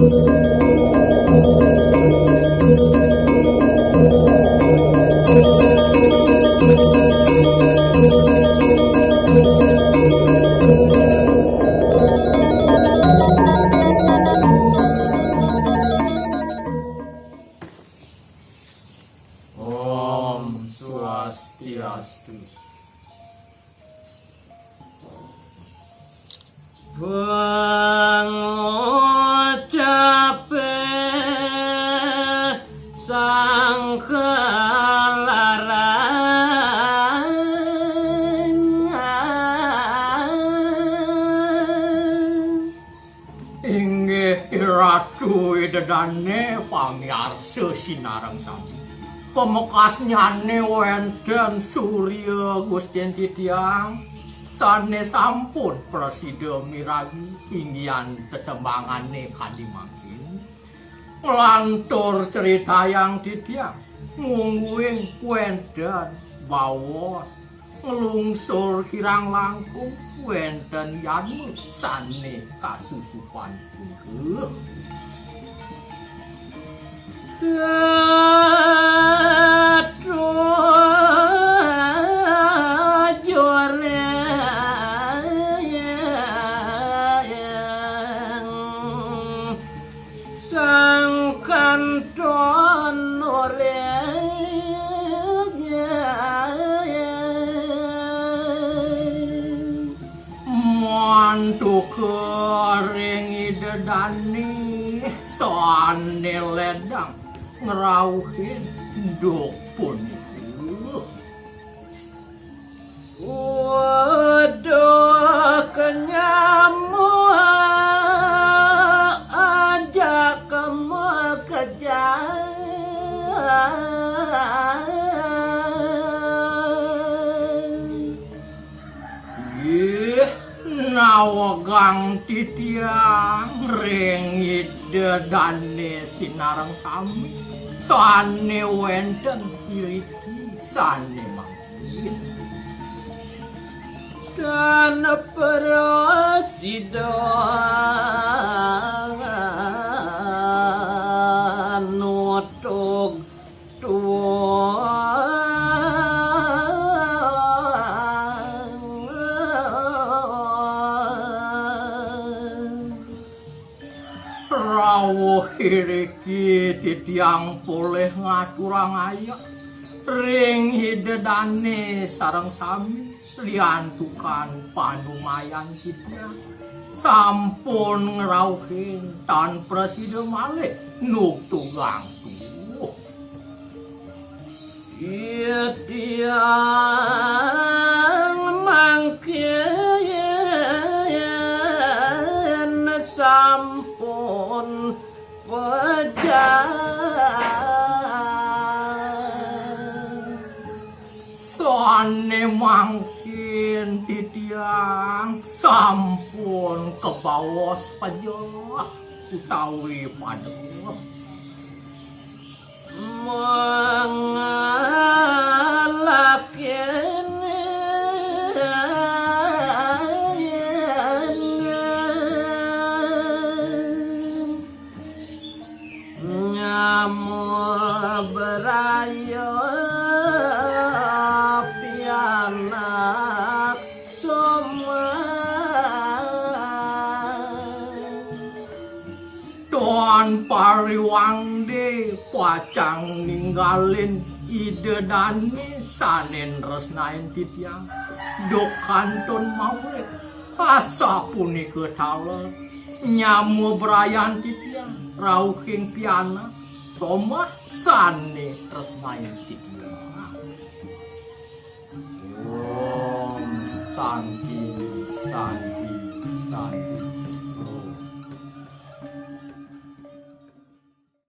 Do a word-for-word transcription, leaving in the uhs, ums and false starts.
Om Swastiastu. Inggih Ratu Ida Dane, pamiarsa sinareng sami. Pamekasnyane wenten Surya Gusti titiang sane sampun prasida miragi inggihan tetembangane kadi mangkin. Nglantur critayang titiang, mungguing wenten baos nglungsur kirang langkung wenten yadma sane kasusupan punika. Sang kanton oreng. Mantuka ring Ida Dane sane ledang ngrauhin duk punika. Uduh kenyamuk ajak kemekejan. Ih, nawegang titiang ring Ida Dane sinareng sami sane wenten iriki sane mangkin. Dan prasida nutug tuang. Rawuh iriki titiang polih ngaturang ayah ring Ida Dane sareng sami, liantukan panumayan titiang sampun ngrauhin tan prasida malih nutug tuang. Titiang mangkin sampun pejah. Sane mangkin titiang sampun kabaos pejah utawi padem. Mangalakin nyamuk beraya pianak soman. Tuan Pariwangde pacang ninggalin Ida Dane sane nresnain titiang. Duk kantun maulit, asapunika taler nyamuk berayan titiang rauhing pianak somah sane tresnain titiang. Om Santi, Santi, Santi.